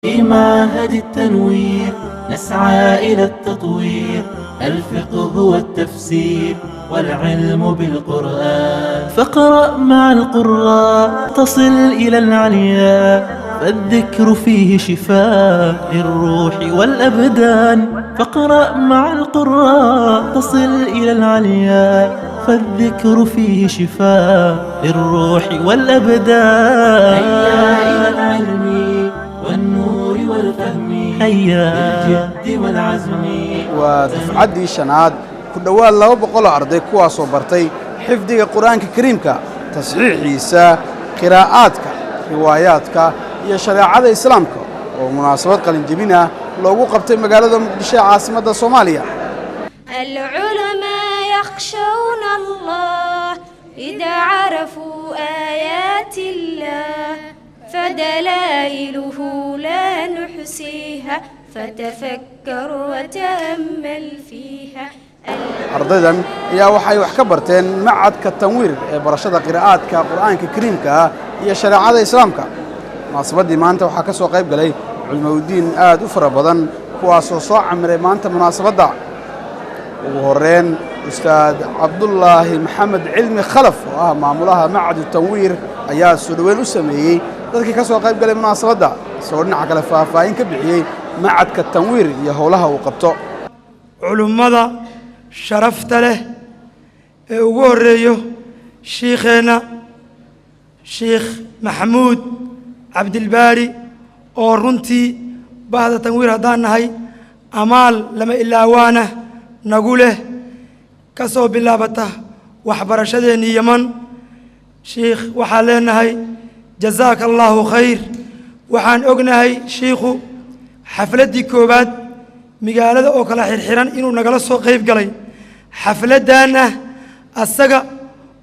في معهد التنوير نسعى إلى التطوير، الفقه والتفسير والعلم بالقرآن. فاقرأ مع القراء تصل إلى العليا، فالذكر فيه شفاء للروح والأبدان. فاقرأ مع القراء تصل إلى العليا، فالذكر فيه شفاء للروح والأبدان. هيا إلى العلم والنور والفهم، هيا بالجد والعزم. Waa dufcaddii shanaad, ku dhowaad 200 oo arday, kuwaasoo bartay xifdiga Qur'aanka Kariimka, tasxiixiisa, qiraa'aadka, riwaayaadka iyo shareecada Islaamka, oo munaasabad qalinjebin ah loogu qabtay magaalada Muqdisho ee caasimadda Soomaaliya. العلماء يخشون الله إذا عرفوا آيات الله، فدلائله لا نحصيها، فتفكر وتأمل فيها. Ardaydan ayaa waxay wax ka barteen Macadka Tanwiir ee barashada qiraa'aadka Qur'aanka Kariimka ah iyo shareecada Islaamka. Munaasabaddii maanta waxaa ka soo qayb galay culimaudiin aad u fara badan, kuwaasoo soo camiray maanta munaasabadda. Ugu horreyn, Ustaad Cabdulaahi Maxamed Cilmi Khalaf, oo ah maamulaha Macadu Tanwiir, ayaa soo dhoweyn u sameeyey dadkii ka soo qayb galay munaasabadda, isagoo dhinaca kale faahfaahin ka bixiyey Macadka Tanwiir iyo howlaha uu qabto. Culummada sharafta leh ee ugu horreeyo shiikheenna Shiikh Maxamuud Cabdilbaari, oo runtii bahda Tanwiir haddaan nahay amaal lama ilaawaana nagu leh, ka soo bilaabata waxbarashadeennii Yeman. Shiikh, waxaan leenahay jazaaka Allaahu khayr. Waxaan ognahay shiikhu xafladdii koowaad magaalada oo kala xirxiran inuu nagala soo qayb galay. Xafladdaanna asaga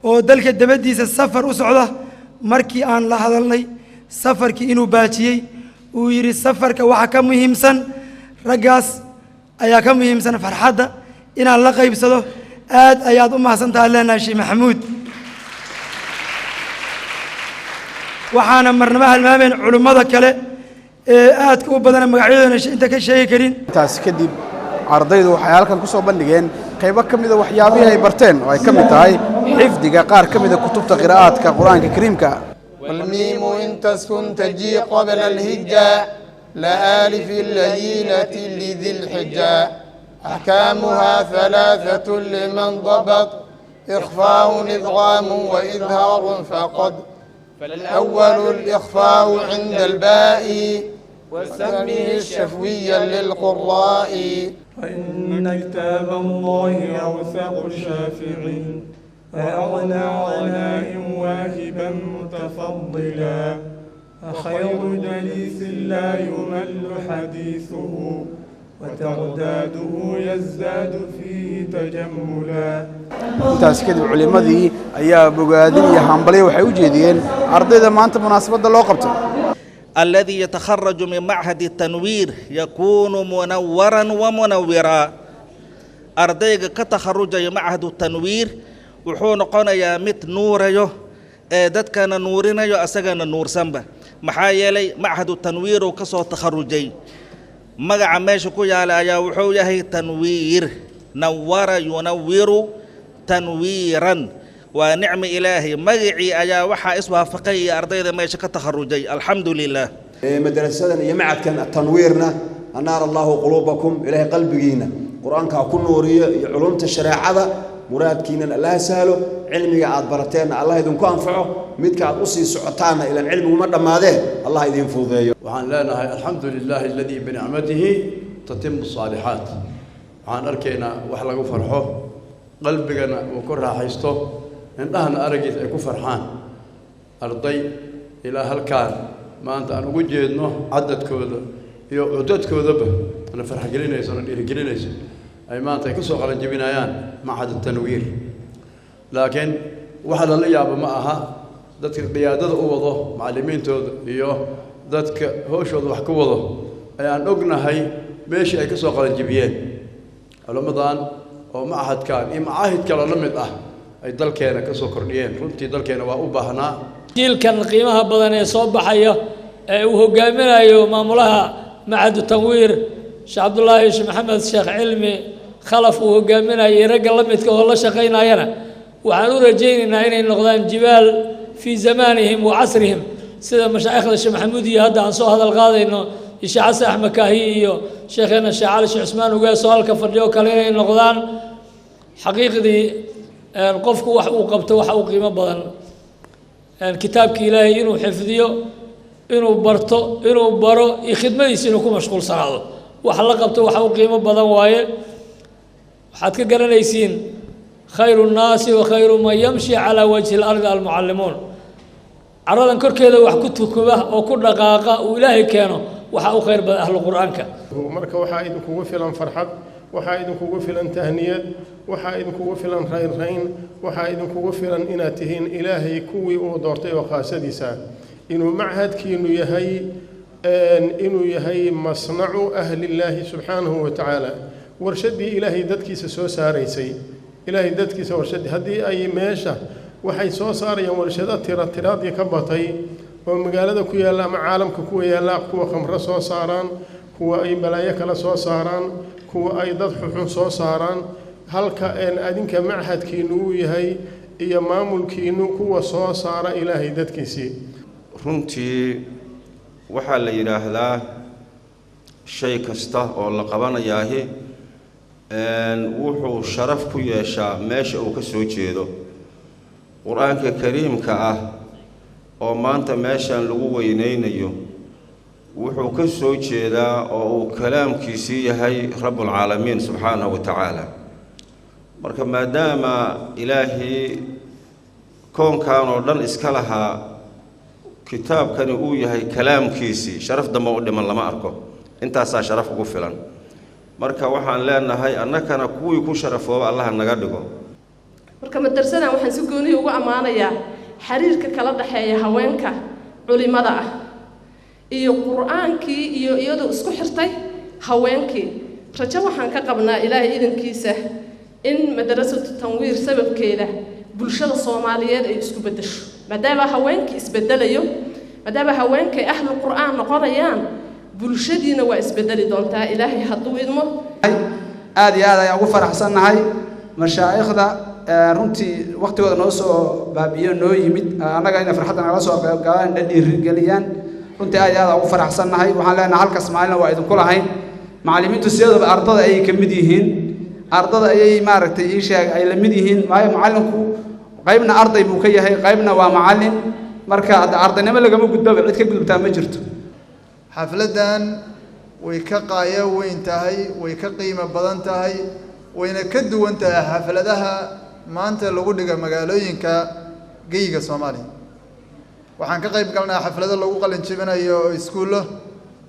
oo dalka dabaddiisa safar u socda, markii aan la hadalnay, safarkii inuu baajiyey, uu yidhi safarka waxa ka muhiimsan raggaas ayaa ka muhiimsan, farxadda inaan la qaybsado. Aad ayaad u mahadsantaha leenahay, Sheekh Maxamuud. Waxaana marnaba halmaameen culimmada kale ee aadka u badana, magacyadoona inta ka sheegi karin. Intaasi kadib, ardaydu waxay halkan ku soo bandhigeen qaybo ka mida waxyaabihii ay barteen, oo ay ka mid tahay xifdiga qaar ka mida kutubta qiraa'aadka Qur-aanka Kariimka. والميم إن تسكن تجي قبل الهجاء لآلف اللينة لذي الحجاء. أحكامها ثلاثة لمن ضبط: إخفاء، إدغام، وإظهار فقد. فالأول الإخفاء عند الباء، وسمه الشفوي للقراء. فإن كتاب الله أوثق شافع وأغنى غناء واهبا متفضلا، وخير جليس لا يمل حديثه، وتعداده يزداد فيه تجملا. Intaas kadib, culimmadii ayaa bogaadin iyo hambalyo waxay u jeediyeen ardayda maanta munaasabadda loo qabtay. الذي يتخرج من معهد التنوير يكون منورا ومنورا. Ardayga ka takharujaya Machadu Tanwiir wuxuu noqonayaa mid nuurayo ee dadkana nuurinayo, asagana nuursanba, maxaa yeelay Machadu Tanwiir uu ka soo takharujay. Magaca meesha ku yaala ayaa wuxuu yahay tanwiir, nawara yunawiru tanwiiran, waa nicmi Ilaahay. Magacii ayaa waxaa iswaafaqay iyo ardayda meesha ka takharujay. Alxamdu lilah. Madrasadan iyo macadkan Tanwiirna, anaar Allaahu quluubakum, Ilaahay qalbigiinna Qur-aanka ha ku nuuriyo iyo culumta shareecada. Muraadkiinan Allaha sahlo, cilmiga aad barateenna Allah idinku anfaco, midka aad usii socotaanna, ilaan cilmiguma dhammaadee, Allah idiin fududeeyo. Waxaan leenahay alxamdu lilaahi aladii binicmatihi tatimu asaalixaat. Waxaan arkaynaa wax lagu farxo, qalbigana uu ku raaxaysto, indhahana araggiisa ay ku farxaan, arday ilaa halkaan maanta aan ugu jeedno cadadkooda iyo cudadkoodaba na farxgelinayso, na dhiirigelinayso, ay maanta ay ka soo qalanjebinayaan Machad Tanwiir. Laakiin waxa lala yaabo ma aha dadka qiyaadada u wado, macallimiintooda iyo dadka hooshooda wax ku wado, ayaan ognahay meeshii ay ka soo qalanjebiyeen culimmadan oo machadkan iyo macaahid kaloo la mid ah ay dalkeena ka soo kordhiyeen. Runtii dalkeena waa u baahnaa. Jiilkan qiimaha badan ee soo baxaya Ee uu hogaaminayo maamulaha Macadu Tanwiir, Sheekh Cabdulaahi Sheekh Maxamed Sheekh Cilmi Khalaf uu hogaaminayo, iyo ragga la midka oo la shaqaynayana, waxaan u rajaynaynaa inay noqdaan jibaal fii zamaanihim wa casrihim, sida mashaayikhda Sheekh Maxamuud iyo hadda aan soo hadal qaadayno iyo Sheekh Xasan Axmed Kaahiye iyo sheekheena Sheekh Cali Sheekh Cusmaan Ugaas oo halka fadhiyo kale inay noqdaan. Xaqiiqdii, qofku wax uu qabto waxa uu qiimo badan kitaabki Ilaahay inuu xifdiyo, inuu barto, inuu baro iyo khidmadiisa inuu ku mashquulsanaado. Wax la qabto waxa uu qiimo badan waaye. Waxaad ka garanaysiin خير الناس وخير من يمشي على وجه الأرض المعلمون. Caradan korkeeda wax ku tukuba oo ku dhaqaaqa uu Ilaahay keeno waxa u khayr badan ahlu Qur'aanka. Marka waxaa idinkugu filan farxad, waxaa idinkugu filan tahniyad, waxaa idinkugu filan raynrayn, waxaa idinkugu filan inaad tihiin Ilaahay kuwii uu doortay oo khaasadiisa, inuu machadkiinu yahay, inuu yahay مصنع أهل الله سبحانه وتعالى, warshaddii Ilaahay dadkiisa soo saaraysay. Ilaahay dadkiisa warshaddii haddii ay meesha waxay soo saarayaan warshado tira tiraadii ka batay oo magaalada ku yaalla ama caalamka kuwa yaalla, kuwa khamro soo saaraan, kuwa ay balaayo kale soo saaraan, kuwa ay dad xuxun soo saaraan, halka adinka machadkiinu uu yahay iyo maamulkiinu kuwa soo saara Ilaahay dadkiisii. Runtii waxaa la yidhaahdaa shay kasta oo la qabanayaahi wuxuu sharaf ku yeeshaa meesha uu ka soo jeedo. Qur-aanka Kariimka ah oo maanta meeshan lagu weyneynayo wuxuu ka soo jeedaa oo uu kalaamkiisii yahay Rabbulcaalamiin subxaanahu wa tacaala. Marka maadaama Ilaahii koonkan oo dhan iska lahaa kitaabkani uu yahay kalaamkiisii, sharaf dambe u dhiman lama arko, intaasaa sharaf ugu filan. Marka waxaan leenahay annakana kuwii ku sharafooba Allaha naga dhigo. Marka madarsadan waxaan si goonihi ugu ammaanayaa xiriirka kala dhexeeya haweenka culimada ah iyo Qur-aankii iyo iyadoo isku xirtay haweenkii. Rajo waxaan ka qabnaa, Ilaahay idankiisa, in Madarasatu Tanwiir sababkeeda bulshada Soomaaliyeed ay isku beddesho, maadaama haweenkii isbedelayo, maadaama haweenkay ahlu Qur-aan noqonayaan, bulshadiina waa isbedeli doontaa, Ilaahay hadduu idmo. Aad iyo aad ayaan ugu faraxsannahay mashaa'ikhda runtii waktigooda noo soo baabiyo, noo yimid annaga inay farxadda nagala soo qayb galaan, na dhiirigeliyaan. Runtii aad iyo aad aan ugu faraxsannahay. Waxaan leenahay halkaas maalina waa idinku lahayn. Macallimiintu sideedaba ardada ayay ka mid yihiin, ardada ayay maaragtay ii sheeg ay la mid yihiin, waayo macallinku qaybna arday buu ka yahay, qaybna waa macallin. Marka hadda ardaynimo lagama gudbaba, cid ka gudubtaa ma jirto. Xafladdan way ka qaayo weyn tahay, way ka qiimo badan tahay, wayna ka duwan tahay xafladaha maanta lagu dhiga magaalooyinka geyga Soomaaliya. Waxaan ka qayb galnaa xaflado lagu qalin jebinayo iskuullo,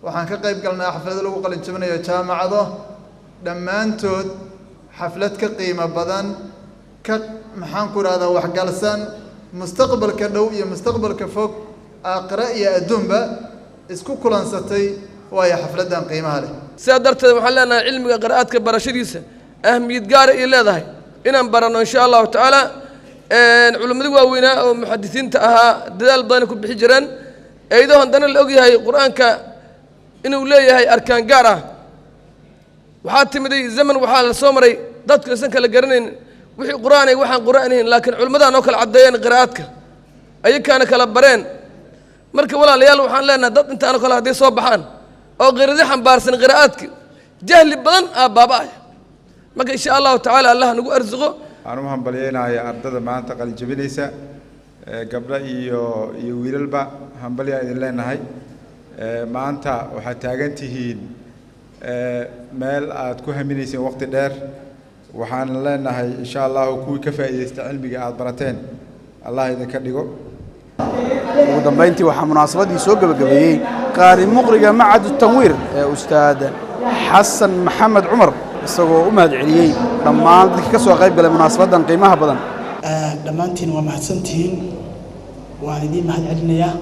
waxaan ka qayb galnaa xaflado lagu qalin jebinayo jaamacado. Dhammaantood xaflad ka qiimo badan, ka maxaan ku rahdaa, waxgalsan, mustaqbalka dhow iyo mustaqbalka fog, aakhire iyo adduunba isku kulansatay waayo xafladdan qiimaha leh. Sidaa darteed waxaan leenahay cilmiga qiraa'aadka barashadiisa ahmiyad gaara ay leedahay inaan baranno, insha Allahu tacaala. Culimmadii waaweynaa oo muxadisiinta ahaa dadaal badan ku bixi jireen, iyadoo haddana la ogyahay Qur-aanka inuu leeyahay arkaan gaar ah. Waxaa timiday zaman waxaa la soo maray dadku aysan kala garanayn wixii Qur-aanay, waxaan Qur-aan ahayn, laakiin culimmadaa noo kala caddeeyeen qiraa'aadka, ayakaana kala bareen. Marka walaalayaal, waxaan leenahay dad intaanoo kale hadday soo baxaan oo qiradi xambaarsan qiraa'aadka, jahli badan aa baaba'aya. Marka insha Allahu tacaala Allah nagu arsuqo. Waxaan u hambalyeynaya ardada maanta qalinjabinaysa, gabdho iyo wiilalba, hambalyaan idin leenahay. Maanta waxaad taagan tihiin meel aad ku haminayseen waqti dheer. Waxaan leenahay insha Allahu kuwii ka faa'iidaysta cilmiga aad barateen Allah idinka dhigo. Ugu dambayntii waxaa munaasabaddii soo gebagabeeyey qaari muqriga Macadu Tanwiir ee Ustaad Xasan Maxamed Cumar, isagoo u mahad celiyey dhammaan dadkii ka soo qayb galay munaasabaddan qiimaha badan. Dhammaantiin waa mahadsantihiin, waan idiin mahad celinayaa.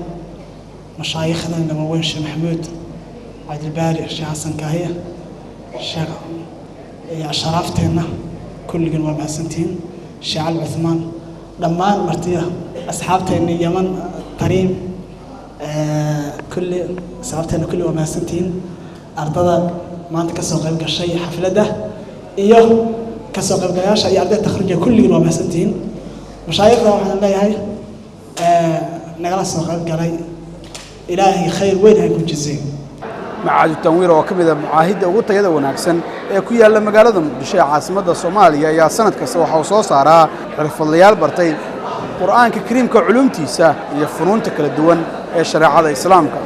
Mashaayikhdan waaweyn, Sheekh Maxamuud Cabdilbaari, Sheekh Xasan Kaahiya, sheekh asharaafteenna, kulligan waa mahadsantihiin, Sheekh Cali Cuthmaan, dhammaan martida, asxaabteenna Yaman, Tariim. Kulli sababteena kulli waa mahadsantihiin. Ardada maanta kasoo qayb gashay xafladda iyo kasoo qaybgalayaasha iyo ardayda takhruja, kulligiin waa mahadsantihiin. Mashaayikhda waxaan leeyahay nagala soo qayb galay, Ilaahay khayr weyn ha ku jizeeyo. Macahadu Tanwiir oo ka mid ah macaahidda ugu tayada wanaagsan ee ku yaalla magaalada Muqdisho ee caasimadda Soomaaliya ayaa sanad kasta waxa uu soo saaraa xirfadlayaal bartay Qur'aanka Kariimka culumtiisa iyo funuunta kala duwan ee shareecada Islaamka.